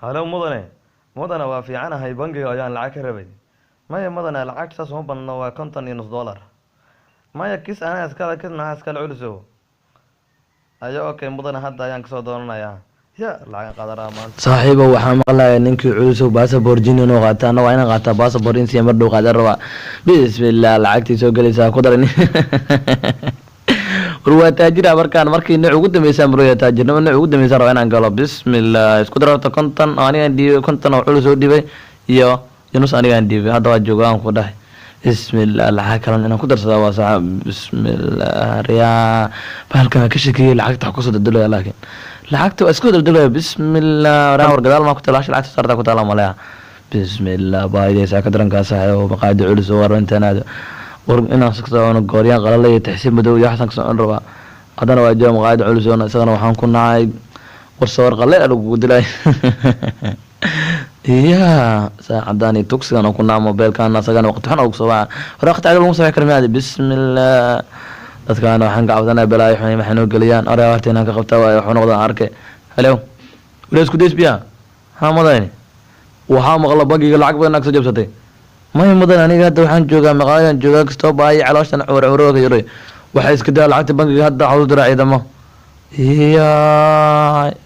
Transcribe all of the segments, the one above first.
Halo mudane, mudane waa fiicanahay, bangiga ayaan lacag ka rabay. Maya mudane, lacagta saas uma badno, waa $50.50. Maya kis anaa iskale, kis maxaa iskale culusow. Ayo okay mudane, hadda ayaan kasoo doonanayaa. Ya lacag qadaraa maanta. Saaxiibo, waxaa maqlaya ninkii culusow baasabor jini inuu qaata. Anna waa inaan qaataa baasabor insiya mar dhow qaadan rabaa. Bismillah, lacagtii soo gelaysaa ku daran. War waa taajira markaan markii nooc ugu dambeysa marooya taajirnimo nooc ugu dambeysa rabaa inaan galo. Bismillah, isku dar horta 50 oo anigaan dhiibay, 50 oo culus oo dhibay iyo yunus anigaan dhiibay. Hadda waa jooga aan ku dhahay. Bismillah, lacag kalan inaan ku darsadaa waa saxa. Bismillah, riyaa bahalkan ka shakiyey lacagta wax kusoo daldalaya, laakiin lacagta waa isku daldalaya. Bismillah, war gadaal maa ku taala lacagta saarta ku taala malaya. Bismillah, baahidaysaa ka darankaa saaxiibo. Maqaadi culus oo war intaan aado war inaan socon gooryaan qalalay taxsiin madow iyo xasan ka socon rabaa. Haddana waa jooga maqaadi culus oo isagana waxaan ku nacay war sawir qaleel lagu dilay. Ya saacadan iyo tugsigan oo ku naca mobeelkan asagana waqti xun ugu soo waca. Hore waqti caadi lagu soo kara miyaadi. Bismillah, dadkaan waxaan ka cabsanaya balaayo xun maxay noo geliyaan. Hore horta inaan ka qabtaa waayo wuxuu noqdaan arkay. Hello, wala isku days biya. Ha mudane, waxaa maqla bangiga lacag badan aad soo jabsatay. Maya mudan, aniga hadda waxaan joogaa maqaayadan joogaa kastoo baaya calooshan cumar cumrooga yaray. Waxay iska daa lacagta bangiga, hadda waxaa lagu diraa ciidamo. Iya,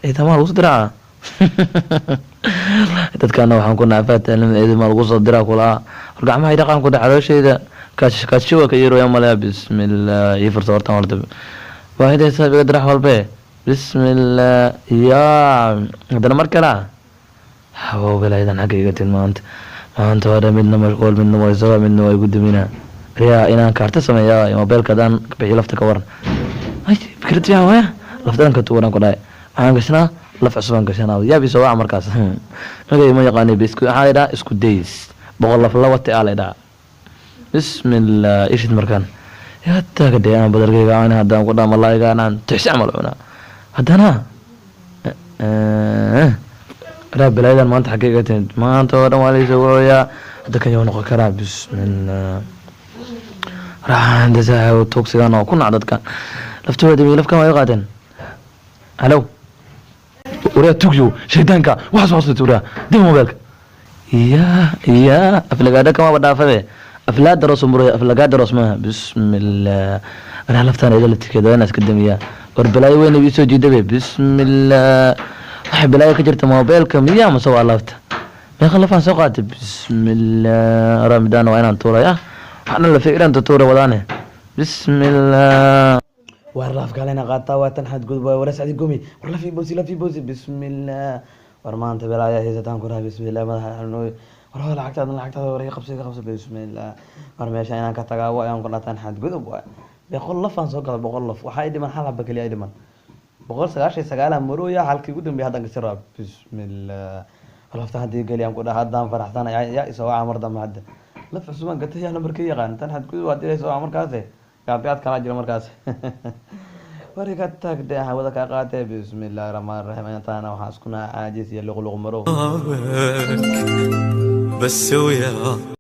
ciidamaha lagu soo diraa dadkaana waxaan ku naafaatalin ciidama lagu soo diraa kulaa. War gacmaha i dhaqaan ku dhac calooshayda kaash kaashiwa ka yarooya malaya. Bismillah, ii fursa hortaan horta baahidaysa iga dirax walbe. Bismillah, yaa haddana mar kale habow balaayadan xagga iga tilmaanta maanta waa dhan midna mashquul, midna waa isaga, midna waa igu duminaa. Riyaa inaan kaarta sameeyaa mobeelka haddaan ka bixiyo lafta ka waran. Ay fikrad fiican waaya, laftadan ka tuuran ku dhahay. Waxaan gashanaa laf cusubaan gashanaa yaab isoo waca markaas. Magay ma yaqaani isku waxaa la idhaha isku days 100 laf la wate aa la idhaha. Bismillah, ishid markaan yaa ka dhee aan badarkayga aan haddaan ku dhaha malaayiga anaan tixsi camal cunaa. Haddana raa balaayadan maanta xaggee iga timid maanta oo dhan waa laysoo wacoyaa. Hadda kan yoo noqon karaa. Bismillah, raxanta saaxiibo tuugsigan oo ku nac dadkan laftooda damiye lafkan waa iga qaateen. Halo, waraa tugyo shaydaanka waxaas soo waraa dib mobeelka. Ya aflagaada kama dhaafabe aflaadaros muray aflagaadaros maaha. Bismillah, anaa laftaan ida laftirkeeda waa inaan iska damiyaa. War balaayo weyn ii soo jiidabe. Bismillah, waxa balaayo ka jirta mobeelka miyaa mase waa lafta? Meeqa lafaan soo qaatay? Bismillah, ramidaan waa inaan tuuray. Ah, waxaa dhan lafa inaan tuuray wadaane. Bismillah, war laf kalena qaataa waa tan xadgudub waay. War sacdi gumi, war lafi bosi, lafi bosi. Bismillah, war maanta balaaya haysataan ku dhahay. Bismillah, madaxa xanuunoy. War hoo lacagtaada, lacagtaada war iga qabso, iga qabso. Bismillah, war meesha inaan ka tagaa waa ayaan ku dhataan xadgudub waay. 100 lafaan soo gala, 100 laf waxaa i dhiman hal xaba keliya i dhiman. 199 marooya, halkii ugu dambeeyay haddaan kasi rabaa. Bismillah, war lafta haddii geli aan ku dhaha haddaan faraxsana. Yaa isoo waca mar dambe hadda laf cusubaan gatay yaa nambarka yaqaan tan xadgudub haddii la isoo waca markaas gaadgaad kalaa jira markaas. War iga tag dheh, hawada kaa qaatee. Bismillahi raxmaani raxiim, intaana waxaan isku naha caajis iyo luqluq marow. بس وياك.